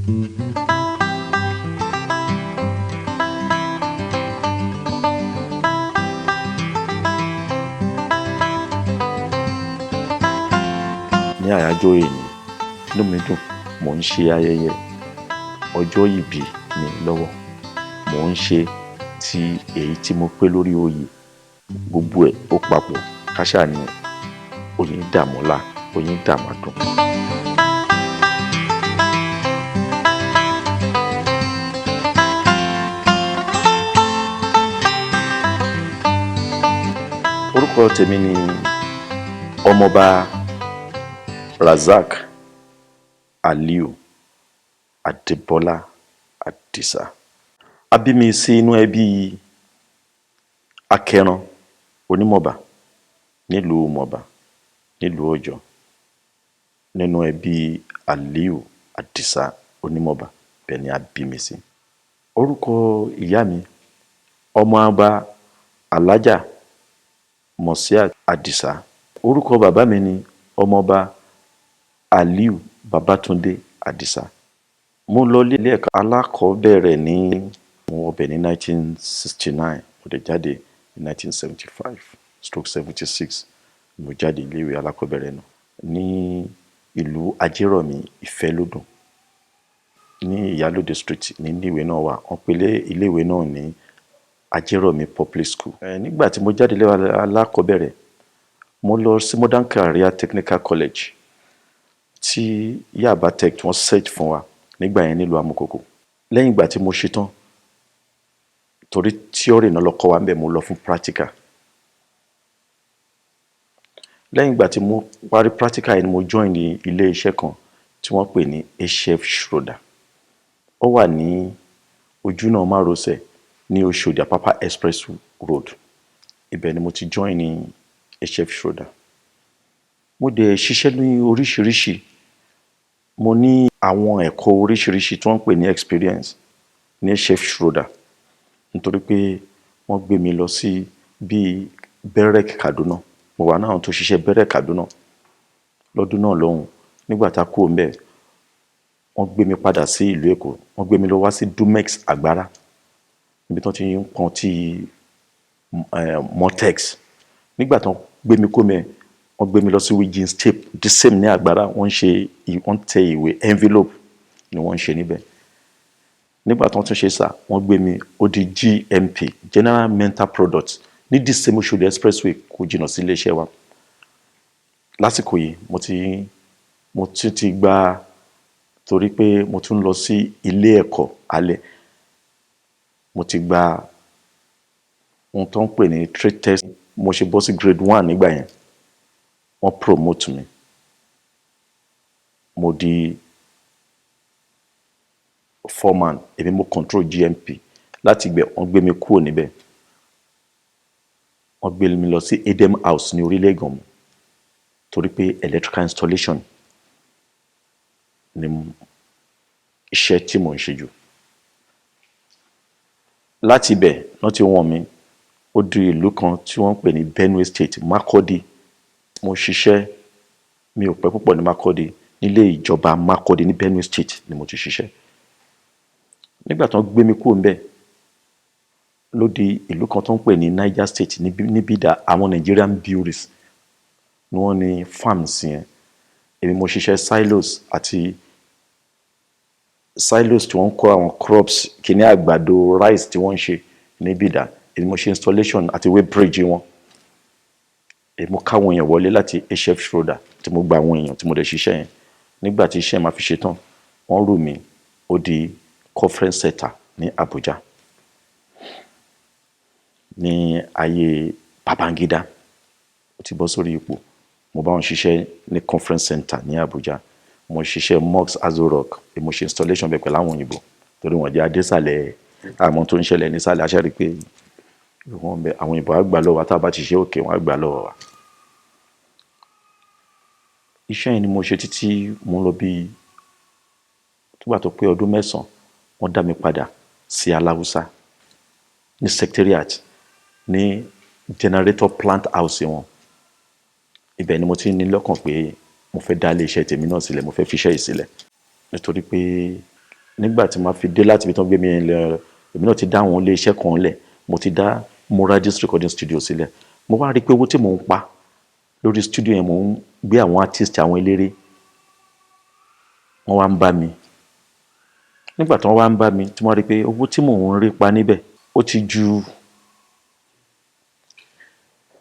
Ní àyájọ́ èní, inú mi dùn, mò ń ṣe ayẹyẹ ọjọ́ ìbí mi lọ́wọ́, mò ń ṣe ti èyí tí mo pé lórí oyè, gbogbo ẹ̀ ó papọ̀ káṣá ni oyin dàmọ́lá, oyin dàmádùn. Orúkọ tèmi ni Ọmọọba Razak Aliu Adébọ́lá Adisa. A bí mi sí inú ẹbí Akẹran Onímọ̀bà nílùú Mọ̀bà nílùú Ọ̀yọ́, nínú ẹbí Aliu Adisa Onímọ̀bà, bẹ́ẹ̀ ni a bí mi sí. Orúkọ ìyá mi, Ọmọọba Alhaja Mosiat Adisa. Orúkọ bàbá mi ni Ọmọọba Aliu Babatunde Adisa. Mo lọ ilé ẹ̀kọ́ alákọ̀ọ́bẹ̀rẹ̀ ní mo wọbẹ̀ ní 1969, mo dẹ̀ jáde ní 1975/76. Mo jáde ilé ìwé alákọ̀ọ́bẹ̀rẹ̀ náà ní ìlú Ajérọ̀mí Ìfẹ́lódùn ní Ìyálóde Street ní ilé ìwé náà wà. Wọ́n pe ilé ìwé náà ní Ajérọ̀mí Public School. Nígbà tí mo jáde ilé ìwé alákọ̀ọ́bẹ̀rẹ̀, mo lọ sí Modern Career Technical College tí Yaba Tech tí wọ́n search fún wa nígbà yẹn nílùú Amukoko. Lẹ́yìn ìgbà tí mo ṣetán, torí theory náà lọ kọ́ wa ńbẹ̀, mo lọ fún practical. Lẹ́yìn ìgbà tí mo parí practical yẹn ni mo join ní ilé iṣẹ́ kan tí wọ́n pè ní HF Schroeder. Ó wà ní ojúnà márosẹ̀ ní Oṣòdì Àpápá Express Road. Ibẹ̀ ni mo ti join ní HF Schroeder. Mo dẹ̀ ṣiṣẹ́ ní oríṣiríṣi. Mo ní àwọn ẹ̀kọ́ oríṣiríṣi tí wọ́n ń pè ní experience ní HF Schroeder, nítorí pé wọ́n gbé mi lọ sí bíi Berec Kaduna. Mo wà náà tó ṣiṣẹ́ Berec Kaduna lọ́dún náà lọ́hùn. Nígbà tá a kúrò ńbẹ̀, wọ́n gbé mi padà sí ìlú Èkó. Wọ́n gbé mi lọ wá sí Dumex Agbára, níbi tí wọ́n ti ń pọn tí Mortex. Nígbà tí wọ́n gbé mi kúrò ńbẹ̀, wọ́n gbé mi lọ sí Wiggins Tape, the same ní Agbára. Wọ́n ń ṣe, wọ́n ń tẹ ìwé, envelope ni wọ́n ń ṣe níbẹ̀. Nígbà tí wọ́n tún ṣe sà, wọ́n gbé mi ó di GMP, General Mental Products, ní the same Oṣòdì Expressway, kò jìnnà sí iléeṣẹ́ wa. Lásìkò yìí, mo tún ti gba, torí pé mo tún lọ sí ilé ẹ̀kọ́ alẹ́, mo ti gba ohun tó ń pè ní trade test. Mo ṣe bọ́ sí grade one nígbà yẹn, wọ́n promote mi, mo di foreman. Èmi mo control GMP. Láti ibẹ̀, wọ́n gbé mi kúrò níbẹ̀, wọ́n gbé mi lọ sí Edem House ní orílẹ̀ Ìgànmù, torí pé electrical installation ni iṣẹ́ tí mò ń ṣe jù. Láti ibẹ̀ wọ́n ti wọ̀n mí ó di ìlú kan tí wọ́n ń pè ní Benue State, Makurdi. Mo ṣiṣẹ́, mi ò pẹ́ púpọ̀ ní Makurdi. Nílé ìjọba Makurdi ní Benue State ni mo ti ṣiṣẹ́. Nígbà tí wọ́n gbé mi kúrò ńbẹ̀, ló di ìlú kan tó ń pè ní Niger State, ní Bida. Àwọn Nigerian Breweries ni wọ́n ní farms yẹn. Èmi mo ṣiṣẹ́ silos àti silos tí wọ́n ń kó àwọn crops, kìíní àgbàdo, rice tí wọ́n ń ṣe ní Bida. Èmi mo ṣe installation àti weigh bridge wọn. Èmi mo káwọn èèyàn wọlé láti HF Schroeder, tí mo gba àwọn èèyàn tí mo dẹ̀ ṣiṣẹ́ yẹn. Nígbà tí iṣẹ́ máa fi ṣe tán, wọ́n rù mí ó di conference center ní Abuja ní ayé Babangida. Ó ti bọ́ sórí ipò. Mo bá wọn ṣiṣẹ́ ní conference center ní Abuja. Mo ṣiṣẹ́ Mosque Aso Rock. Mo ṣe installation bẹ́ẹ̀ pẹ̀lú àwọn òyìnbó, torí wọ́n jẹ́ adésàlẹ̀ àwọn tó ń ṣẹlẹ̀ nísàlẹ̀ aṣẹ́rí pé wọ́n bẹ àwọn òyìnbó á gbà lọ́wọ́ wa. Tá a bá ti ṣe òkè, wọ́n á gbà lọ́wọ́ wa. Iṣẹ́ yẹn ni mo ṣe títí mo lọ bí túgbà tó pé ọdún 9, wọ́n dá mi padà sí Aláùsá ní secretariat, ní generator plant house wọn. Ibẹ̀ ni mo ti ní lọ́kàn pé mo fẹ́ dá ilé iṣẹ́ tèmi náà sílẹ̀, mo fẹ́ fi iṣẹ́ yìí sílẹ̀, nítorí pé Nígbà tí màá fi dé láti ibi tí wọ́n gbé mi lọ, èmi náà ti dá àwọn ilé iṣẹ́ kan lẹ̀. Mo ti dá Moradis Recording Studio sílẹ̀. Mo wá rí i pé owó tí mò ń pa lórí studio yẹn, mò ń gbé àwọn artist, àwọn eléré, wọ́n wá ń bá mi. Nígbà tí wọ́n wá ń bá mi, tí wọ́n rí i pé owó tí mò ń rí pa níbẹ̀, ó ti ju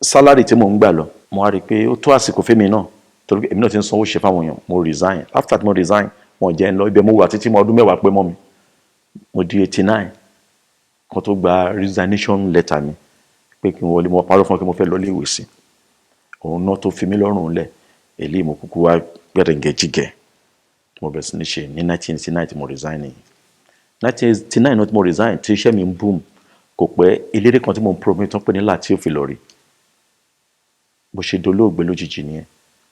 salary tí mò ń gbà lọ, mo wá rí i pé ó tó àsìkò fẹ́mi náà, torí pé èmi náà ti ń sanwó ṣe fáwọn èèyàn. Mo resign. After tí mo resign, wọn jẹ́ ń lọ ibẹ̀. Mo wà títí mo ọdún 10 pé mọ́ mi, mo di 89 kan tó gba resignation letter mi pé kí n wọlé. Mo parọ́ fún ọ pé mo fẹ́ lọ léèwé sí òun náà tó fi mí lọ́rùn lẹ̀. Èlé mo kúkú wá gbẹ̀rẹ̀ǹgẹ̀jìgẹ̀. Mo bẹ̀rẹ̀ sí ní ṣe ní 1989 tí mo resign yìí. 1989 náà tí mo resign, tí iṣẹ́ mi ń boom, kò pẹ́, eléré kan tí mo ń promote tán pé ní Lateef Ìlọrí, bó ṣe dolóògbé lójijì nìyẹn.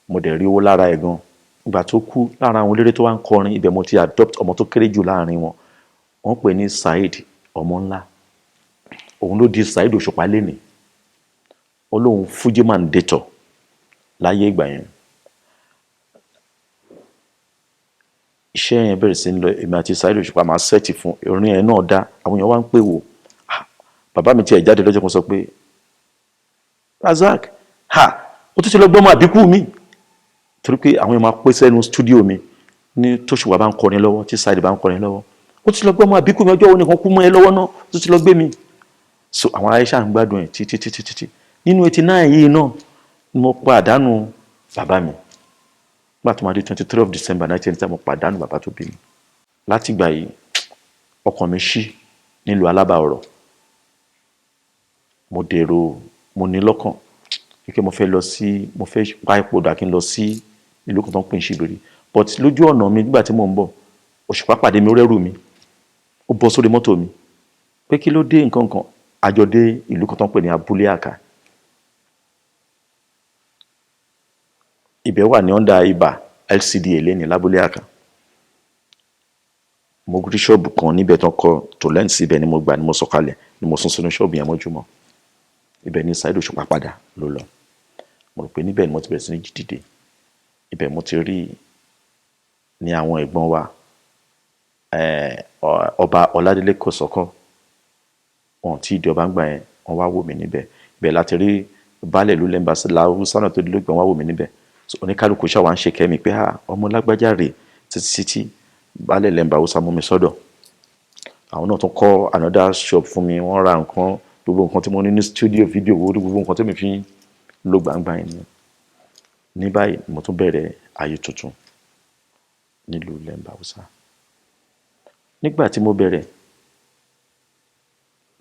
Mo dẹ̀ rí owó lára ẹ̀ gan. Ìgbà tó kú, lára àwọn eléré tó wá ń kọrin ibẹ̀, mo ti adopt ọmọ tó kéré jù láàrin wọn. Wọ́n pè ní Saheed Ọmọ Ńlá. Òun ló di Saheed Òṣùpá lénìí. Ó lóun Fuji Mandator láyé ìgbà yẹn. Iṣẹ́ yẹn bẹ̀rẹ̀ sí ní lọ. Èmi àti Saheed Òṣùpá máa set fún orin ẹ̀ náà dá. Àwọn èèyàn wá ń pè wò. Bàbá mi tiẹ̀ jáde lọ́jọ́ kan, sọ pé, "Razak, ha, ó tún ti lọ gbọ́mọ àbíkú mi," torí pé àwọn èèyàn máa pé sẹ́nu studio mi ní tóṣùpá bá ń kọrin lọ́wọ́, tí Saheed bá ń kọrin lọ́wọ́. "Ó ti lọ gbọ́mọ àbíkú mi, ọjọ́ wo nìkan kú mọ́ ẹ lọ́wọ́ náà? Ó tún ti lọ gbé mi." So àwọn aráyé ṣáà ń gbádùn ẹ̀ títí títí títí. Nínú 89 yìí náà ni mo pa àdánù bàbá mi. Nígbà tó máa di 23 of December 1989, mo pàdánù bàbá tó bí mi. Látìgbà yìí, ọkàn mi ṣí nílùú Alábà Ọ̀rọ̀. Mo dèrò, mo ní lọ́kàn wípé mo fẹ́ lọ sí, mo fẹ́ pa ipò dà kí n lọ sí ìlú kan tó ń pè ní Ṣìbìrì. But lójú ọ̀nà mi, nígbà tí mò ń bọ̀, Òṣùpá pàdé mi, ó rẹ́rù mi, ó bọ́ sórí mọ́tò mi pé kí ló dé, nǹkan kan. Àjọ dé ìlú kan tó ń pè ní Abúlé Àká. Ibẹ̀ wà ní under Ibà LCDA lẹ́ni lábúlé Àká. Mo rí ṣọ́ọ̀bù kan níbẹ̀ tó ń kọ tòlẹ́ǹtì síbẹ̀ ni mo gbà, ni mo sọ̀kalẹ̀, ni mo sún sínú ṣọ́ọ̀bù yẹn mọ́júmọ́. Ibẹ̀ ni Saheed Òṣùpá padà ló lọ. Mo rò pé níbẹ̀ ni mo ti bẹ̀rẹ̀ sí ní dìde. Ibẹ̀ mo ti rí ní àwọn ẹ̀gbọ́n wa, Ọba Ọládélé Kòsọ́kọ́, wọn tí ìdí ọba ń gbà yẹn, wọ́n wá wò mí níbẹ̀. Ibẹ̀ láti rí baálẹ̀ ìlú lẹ́mbàsí làwùsá náà tó dé lóògbé, wọ́n wá wò mí níbẹ̀. So oníkálukú ṣáà wá ń ṣe kẹ́mi pé, "Ah, ọmọ lágbájá rèé," títí títí baálẹ̀ lẹ́mbà Haúsá mú mi sọ́dọ̀. Àwọn náà tún kọ́ another shop fún mi. Wọ́n ra nǹkan, gbogbo nǹkan tí mo ní ní studio video, gbogbo nǹkan tí mi fi ń lo gbàngbà yẹn ni. Ní báyìí, mo tún bẹ̀rẹ̀ ayé tuntun nílùú lẹ́mbà Haúsá. Nígbà tí mo bẹ̀rẹ̀,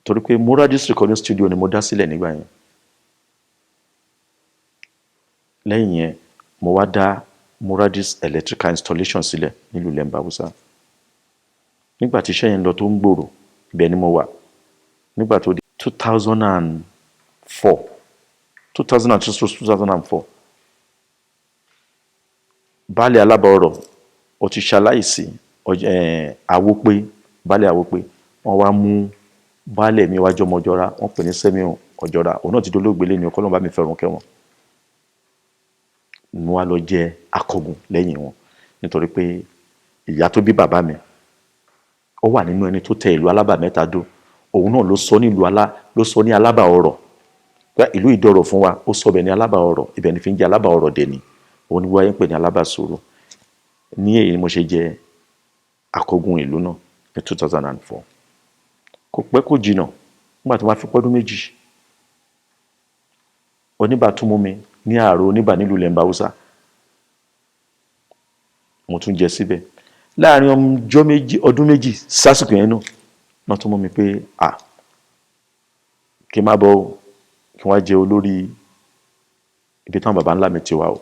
torí pé Moradis Recording Studio ni mo dá sílẹ̀ nígbà yẹn, lẹ́yìn yẹn mo wá dá Moradis Electrical Installation sílẹ̀ nílùú lẹ́mbà Haúsá. Nígbà tí iṣẹ́ yẹn lọ tó ń gbòòrò, ibẹ̀ ni mo wà. Nígbà tó di 2004, 2002, 2004, baálé Alábà Ọ̀rọ̀ ó ti ṣaláìsí. Àwòpé, baálé Àwòpé, wọ́n wá mú baálé mi wájú ọmọ Ọjọ́ra, wọ́n pè ní Sẹ́miù Ọjọ́ra. Òun náà ti dolóògbé lẹ́nu. Ọkọ́ lọ́n bá mi fẹ́ràn kẹ́wọ̀n. Mo wá lọ jẹ́ akọgun lẹ́yìn wọn, nítorí pé ìyá tó bí bàbá mi, ó wà nínú ẹni tó tẹ ìlú Alábà mẹ́ta dó. Òun náà ló sọ nílùú alá, ló sọ ní Alábà Ọ̀rọ̀, ìlú ìdọ̀rọ̀ fún wa. Ó sọ bẹ̀ ní Alábà Ọ̀rọ̀. Ibẹ̀ ni fi ń jẹ́ Alábà Ọ̀rọ̀ dẹ̀ni. Òun ni wáyé ń pè ní Alábà Sòrò. Ní èyí ni mo ṣe jẹ́ akọgun ìlú náà ní 2004. Kò pẹ́, kò jìnà, nígbà tó wá fi pọ́dún 2, oníbà tún mú mi ní ààrò oníbà nílùú lẹ́mbà Haúsá. Mo tún jẹ síbẹ̀ láàrin ọjọ́ 2, ọdún 2 sásìkò yẹn náà. Wọ́n tún mú mi pé à kí n má bọ̀, kí wọ́n jẹ olórí ibi táwọn baba ńlá mi ti wá o.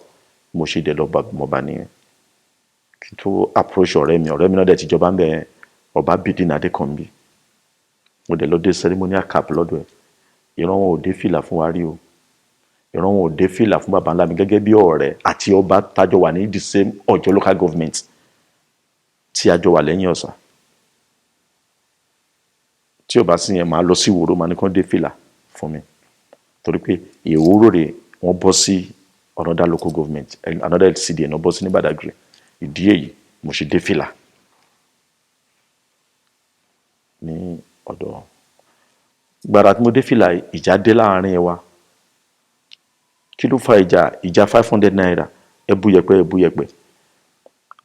Mo ṣe dẹ̀ lọ mọ̀ bá nìyẹn. Kí n tó approach ọ̀rẹ́ mi, ọ̀rẹ́ mi náà dẹ̀ ti jọba ń bẹ̀, Ọba Bídín Adékànbí. Mo dẹ̀ lọ dé ceremonial cap lọ́dọ̀ ẹ̀. Ìran wọn ò dé fìlà fún wa rí o. Ìran wọn ò dé fìlà fún baba ńlá mi gẹ́gẹ́ bí ọ̀rẹ́ àti ọba tájọ wà ní the same Ọ̀jọ́ local government tí a jọ wà lẹ́yìn ọ̀sà. Tí ò bá sí yẹn, màá lọ sí Ìwòrò, màá ní kán dé fìlà fún mi, torí pé Ìwòrò rè, wọ́n bọ́ sí another local government, another LCDA náà bọ́ sí ní Badagry. Ìdí èyí mo ṣe dé fìlà. Ọ̀dọ̀ gbàrà tí mo dé fìlà, ìjà dé láàrin wa. Kí ló fa ìjà? Ìjà ₦500. Ẹ bú yẹpẹ, ẹ bú yẹpẹ.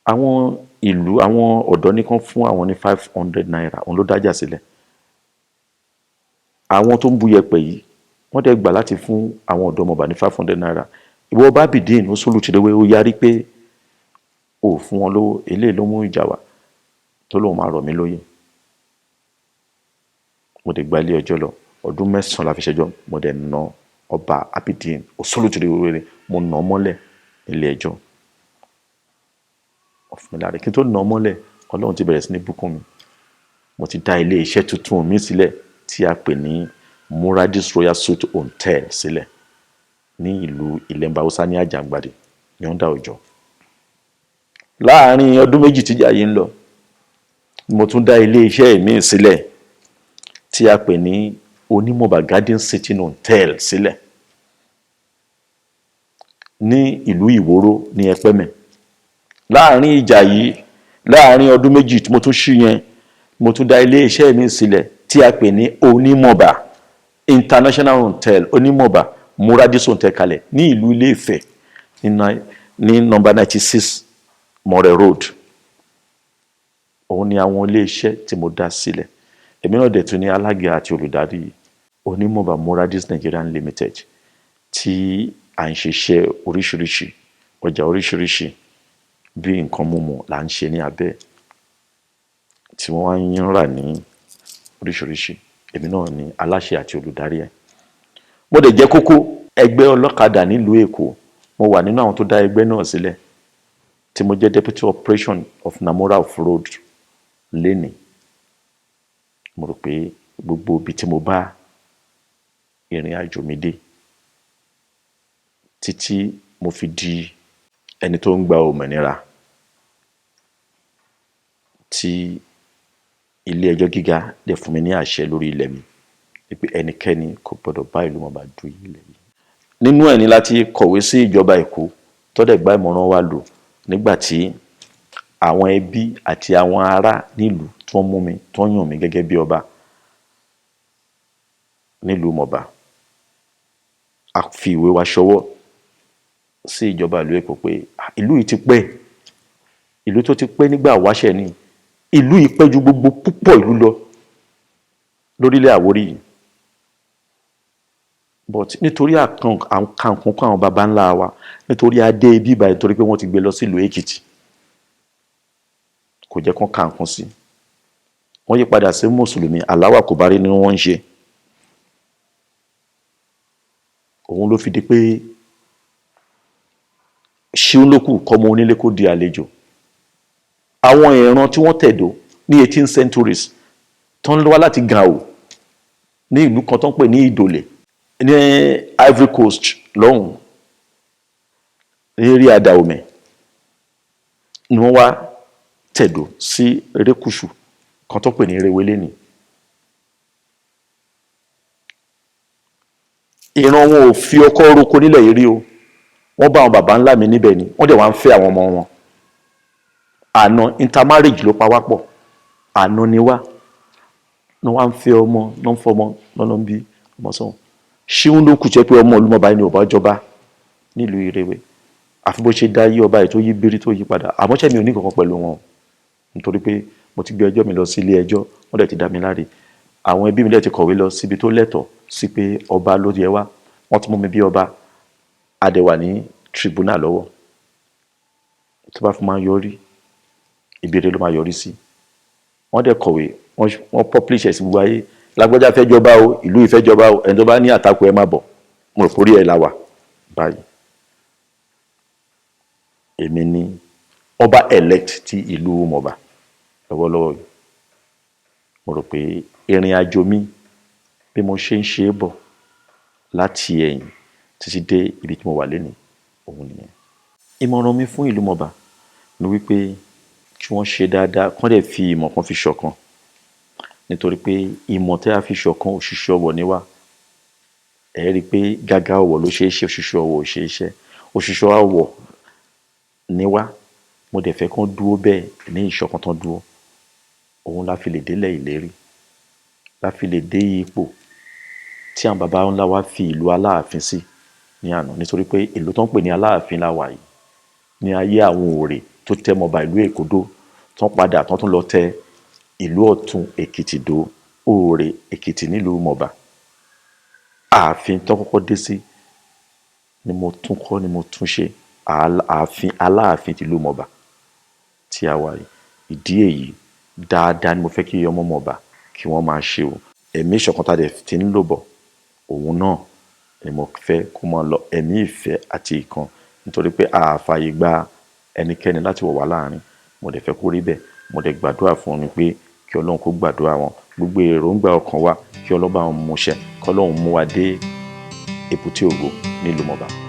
Àwọn ìlú, àwọn ọ̀dọ́ ní kán fún àwọn ní ₦500. Òun ló dájà sílẹ̀. Àwọn tó ń bu yẹpẹ yìí, wọ́n dẹ̀ gbà láti fún àwọn ọ̀dọ́ ọmọọba ní ₦500. Ìwọ ọba Abidin Osolutirewe, ó yarí pé ó fún wọn lówó. Eléyìí ló mú ìjà wá tó lóun máa rọ̀ mí lóyè. Mo dẹ̀ gba ilé ẹjọ́ lọ. Ọdún 9 la fi ṣẹjọ́. Mo dẹ̀ na ọba Abidin Osolutirewe, mo nà mọ́lẹ̀ nílé ẹjọ́. Wọ́n fún mi láre. Kí n tó nà mọ́lẹ̀, Ọlọ́run ti bẹ̀rẹ̀ sí ní bùkún mi. Mo ti dá ilé iṣẹ́ tuntun mi sílẹ̀ tí a pè ní Muradis Royal Suite Hotel sílẹ̀ ní ìlú Ìlẹ̀mbà Haúsá ní Àjàngbàdì ní ọ̀dà òjò. Láàárín ọdún 2 tíjà yìí ń lọ, mo tún dá ilé iṣẹ́ mi sílẹ̀ tí a pè ní Onímọ̀bà Garden City Hotel sílẹ̀ ní ìlú Ìwòrò ní Ẹpẹ́mẹ̀. Láàárín ìjà yìí, láàárín ọdún 2 tí mo tún ṣí yẹn, mo tún dá ilé iṣẹ́ mi sílẹ̀ tí a pè ní Onímọ̀bà International Hotel, Onímọ̀bà Muradis Hotel kalẹ̀ ní ìlú Ilé-Ifẹ̀ ní nọ́mbà 96 Mọ̀rẹ̀ Road. Òun ni àwọn ilé iṣẹ́ tí mo dá sílẹ̀. Èmi náà dẹ̀ tún ní alága àti olùdarí Onímọ̀bà Muradis Nigerian Limited tí à ń ṣiṣẹ́ oríṣiríṣi ọjà, oríṣiríṣi bí nǹkan mímu là ń ṣe ní abẹ́ tí wọ́n wá ń rà ní oríṣiríṣi. Èmi náà ní aláṣẹ àti olùdarí ẹ̀. Mo dẹ̀ jẹ́ kókó ẹgbẹ́ ọlọ́kadà nílùú Èkó. Mo wà nínú àwọn tó dá ẹgbẹ́ náà sílẹ̀ tí mo jẹ́ deputy operation of Namora of Road lénìí. Mo rò pé gbogbo ibi tí mo bá ìrìn àjò mi dé títí mo fi di ẹni tó ń gba òmìnira tí ilé ẹjọ́ gíga dẹ̀ fún mi ní àṣẹ lórí ilẹ̀ mi wípé ẹnikẹ́ni kò gbọdọ̀ bá ìlú Mọ̀bà du ilẹ̀ yìí. Nínú ẹ̀ ní láti kọ̀wé sí ìjọba Èkó tó dẹ̀ gba ìmọ̀ràn wa lò nígbà tí àwọn ẹbí àti àwọn ará nílùú tí wọ́n mú mi, tí wọ́n yàn mí gẹ́gẹ́ bí ọba nílùú Mọ̀bà. A fi ìwé wa ṣọwọ́ sí ìjọba ìlú Èkó pé ìlú yìí ti pẹ́, ìlú tó ti pẹ́ nígbà wáṣẹ̀ ni. Ìlú yìí pẹ́ ju gbogbo púpọ̀ ìlú lọ lórílẹ̀ Àwórì yìí, but nítorí àkànkùn kún àwọn baba ńlá wa, nítorí adé ibi ìbàyìí, nítorí pé wọ́n ti gbé lọ sílùú Èkìtì, kò jẹ́ kán ka nǹkan sí. Wọ́n yí padà sí mùsùlùmí, aláwà kò bá rí ni wọ́n ń ṣe. Òun ló fi di pé ṣíún ló kù kọ́mọ onílé kó di àlejò. Àwọn ìran tí wọ́n tẹ̀dó ní 18 centuries tó ń wá láti Gao ní ìlú kan tó ń pè ní Ìdòlè ní Ivory Coast lọ́hùn ní area Dahomey ni wọ́n wá tẹ̀dó sí erékùṣù kan tó pè ní Erewele ní. Ìran wọn ò fi ọkọ́ roko nílẹ̀ yìí rí o. Wọ́n bá àwọn baba ńlá mi níbẹ̀ ni, wọ́n dẹ̀ wá ń fẹ́ àwọn ọmọ wọn. Àna intermarriage ló pa wá pọ̀. Àna ni wá ní wọ́n á ń fẹ́ ọmọ náà, ń fọmọ lọ́nà ń bí ọmọ sọ́hun. Ṣíún ló kù jẹ́ pé ọmọ Olúmọba ni ọba jọba nílùú Ìrèwé, àfi bó ṣe dá yí ọba yìí tó yí bírí tó yí padà. Àmọ́ ṣẹ́ mi ò ní kankan pẹ̀lú wọn, nítorí pé mo ti gbé ẹjọ́ mi lọ sí ilé ẹjọ́, wọ́n dẹ̀ ti dá mi láre. Àwọn ẹbí mi dẹ̀ ti kọ̀wé lọ síbi tó lẹ́tọ̀ọ́ sí pé ọba ló yẹ wá. Wọ́n ti mú mi bí ọba. A dẹ̀ wà ní tribunal lọ́wọ́. Tó bá fi máa yọrí, ìbéèrè ló máa yọrí sí. Wọ́n dẹ̀ kọ̀wé, wọ́n publish ẹ̀ sí gbogbo ayé: lágbájá fẹ́ jọba o, ìlú ìfẹ́ jọba o, ẹni tó bá ní àtakò, ẹ má bọ̀. Mo rò pórí ẹ̀ la wà báyìí. Èmi ní ọba elect ti ìlú Mọ̀bà lọ́wọ́lọ́wọ́ yìí. Mo rò pé ìrìn àjò mi, bí mo ṣe ń ṣe é bọ̀ láti ẹ̀yìn títí dé ibi tí mo wà lénìí, òun nìyẹn. Ìmọ̀ràn mi fún ìlú Mọ̀bà ni wípé kí wọ́n ṣe dáadáa, kí wọ́n dẹ̀ fi ìmọ̀ kan fi ṣọ̀kan, nítorí pé ìmọ̀ tí a fi ṣọ̀kan, òṣùṣù ọwọ̀ ni wá. Ẹ rí i pé gágá ọwọ̀ ló ṣe é ṣe, òṣùṣù ọwọ̀ ò ṣe é ṣe. Òṣùṣù ọwọ̀ ni wá. Mo dẹ̀ fẹ́ kán dúró bẹ́ẹ̀ ní ìṣọ̀kan tán dúró. Òun la fi lè délẹ̀ ìlérí. La fi lè dé ipò tí àwọn baba ńlá wa fi ìlú Aláàfin sí ní àná, nítorí pé ìlú tó ń pè ní Aláàfin la wà yìí ní ayé àwọn Òrè tó tẹ Mọ̀bà ìlú Èkó dó, tán padà tán tún lọ tẹ ìlú Ọ̀tún Èkìtì dó, Òrè Èkìtì nílùú Mọ̀bà. Ààfin tó kọ́kọ́ dé sí ni mo tún kọ́, ni mo tún ṣe, ààfin Aláàfin tìlú Mọ̀bà tí a wà yìí. Ìdí èyí dáadáa ni mo fẹ́ kí ọmọ Mọ̀bà kí wọ́n máa ṣe o. Ẹ̀mí ìṣọ̀kan tá a dẹ̀ ti ń lò bọ̀, òun náà ni mo fẹ́ kó máa lọ, ẹ̀mí ìfẹ́ àti ìkan, nítorí pé a fààyè gba ẹnikẹ́ni láti wọ̀ wá láàrin. Mo dẹ̀ fẹ́ kó rí bẹ́ẹ̀. Mo dẹ̀ gbàdúrà fún wọn pé kí Ọlọ́run kó gbàdúrà wọn, gbogbo èròǹgbà ọkàn wa kí Ọlọ́run bá wọn mú ṣẹ, kí Ọlọ́run mú wa dé èbúté ògo nílùú Mọ̀bà.